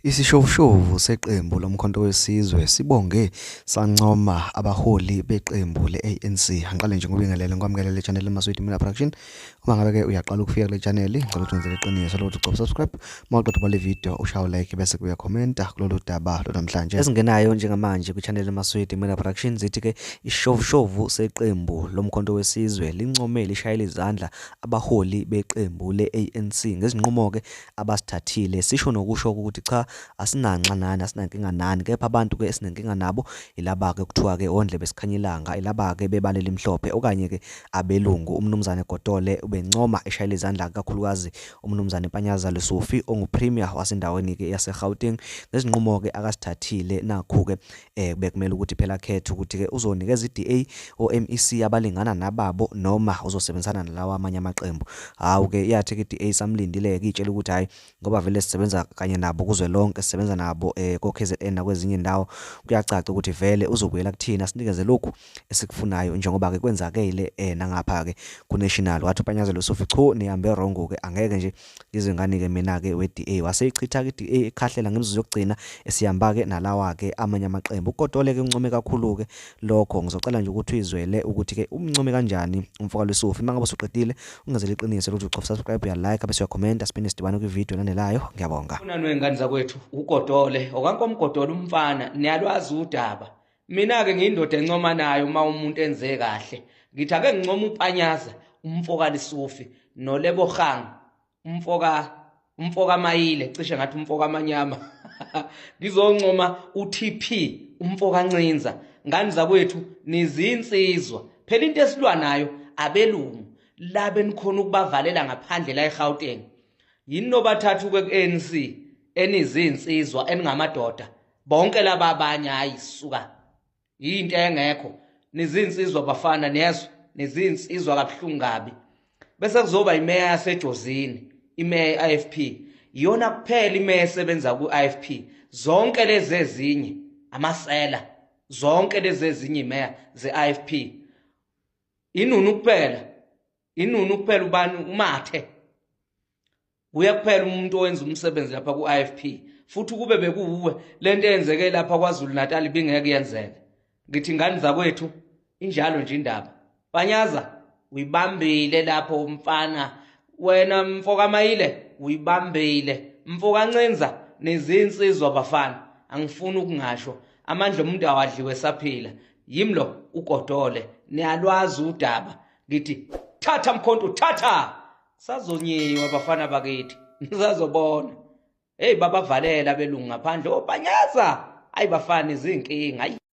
Isishoshovu seqembu loMkhonto weSizwe sibonge sancoma abaholi beqembu le-ANC. Angiqale nje ngikubingelele ngikwamukele le channel Maswidi Media Production. Uma ngabe ke uyaqala ukufika kule channel, ngicela ukuthi wenzele iqiniso lokuthi ucofa subscribe, uma uqeda ubale video ushaye like bese uyakhomenta kulolu daba lwanamhlanje. Esingenayo njengamanje kwi-channel Maswidi Media Production zithi ke isishoshovu seqembu loMkhonto weSizwe lincome lishayela izandla abaholi beqembu le-ANC ngezinqumo ke abasithathile sisho nokusho ukuthi cha asinanxa nani asinankinga nani kepha abantu ke esinenkinga nabo ilaba ke kuthiwa ke ondlebe sikhanyilanga ilaba ke bebala elimhlophe okanye ke abelungu. Umnumzane Godole ubencoma eshayela izandla kakhulukazi umnumzane Panyaza Lesufi onguPremier wasendaweni ke yaseGauteng ngezinqumo ke akasithathile. Nakhu ke bekumele ukuthi phela akhethe ukuthi ke uzonikeza iDA oMEC abalingana nababo noma uzosebenzisana nalawa amanye amaqembu. Hawu ke yathi ke iDA samlindile ke itshela ukuthi hayi ngoba vele sisebenza kanye nabo kuzwelonke sisebenza nabo ko KZN nakwezinye indawo kuyacaca ukuthi vele uzobuyela kuthina sinikeze lokhu esikufunayo njengoba ke kwenzakele nangapha ke ku national. Wathi uPanyaza Lesufi chu nihambe wrong ke angeke nje ngizwe ngani-ke mina-ke we-DA. Waseyichitha-ke i-DA ikhahlela ngemizuzu yokugcina esihamba-ke nalawa-ke amanye amaqembu. UGodole-ke uncome kakhulu-ke lokho. Ngizocela nje ukuthi uyizwele ukuthi-ke umncome kanjani umfoka Lesufi. Uma ngabe usuqedile ungenzele iqiniso lokuthi ucofa subscribe, uyalike bese uyakhomenta. Siphinde sidibane kwividiyo elandelayo. Ngiyabonga. Unani wey'ngane zakwethu uGodole okankomgodole umfana niyalwazi udaba. Mina-ke ngiyindoda encomanayo uma umuntu enze kahle. Ngithi ake ngincome uPanyaza umfoka Lesufi noLebogang umfoka Mayile cishe ngathi umfoka Manyama. Ngizoncoma uTP umfoka Ncinza. Ngani zakwethu nizinsizwa. Phela into esilwa nayo abelungu labe nikhona ukubavalela ngaphandle la eGauteng. Yini nobathathu ke ku-ANC enizinsizwa eningamadoda bonke laba abanye hayi suka yinto engekho. Nizinsizwa bafana niyezwa, nizinsizwa kabuhlungu kabi. Bese kuzoba imeya yaseJozini, imeya ye-IFP iyona kuphela imeya esebenza ku-IFP. Zonke lezi ezinye amasela, zonke lezi ezinye imeya ze-IFP inunu kuphela, inunu kuphela. Ubani uMathe uye kuphela umuntu owenza umsebenzi lapha ku-IFP. Futhi kube bekuwuwe lento eyenzeke lapha KwaZulu Natal ibingeke yenzeke. Ngithi ngani zakwethu injalo nje indaba. Panyaza uyibambile lapho umfana wena mfoka Mayile uyibambile mfoka Ncinza nizinsizwa bafana. Angifuni ukungasho amandla omuntu awadliwe saphila. Yimi lo uGodole niyalwazi udaba. Ngithi thatha Mkhonto thatha, sazonyiwa bafana bakithi nisazobona. Hey babavalela abelungu ngaphandle oPanyaza. Hayi bafana izinkinga.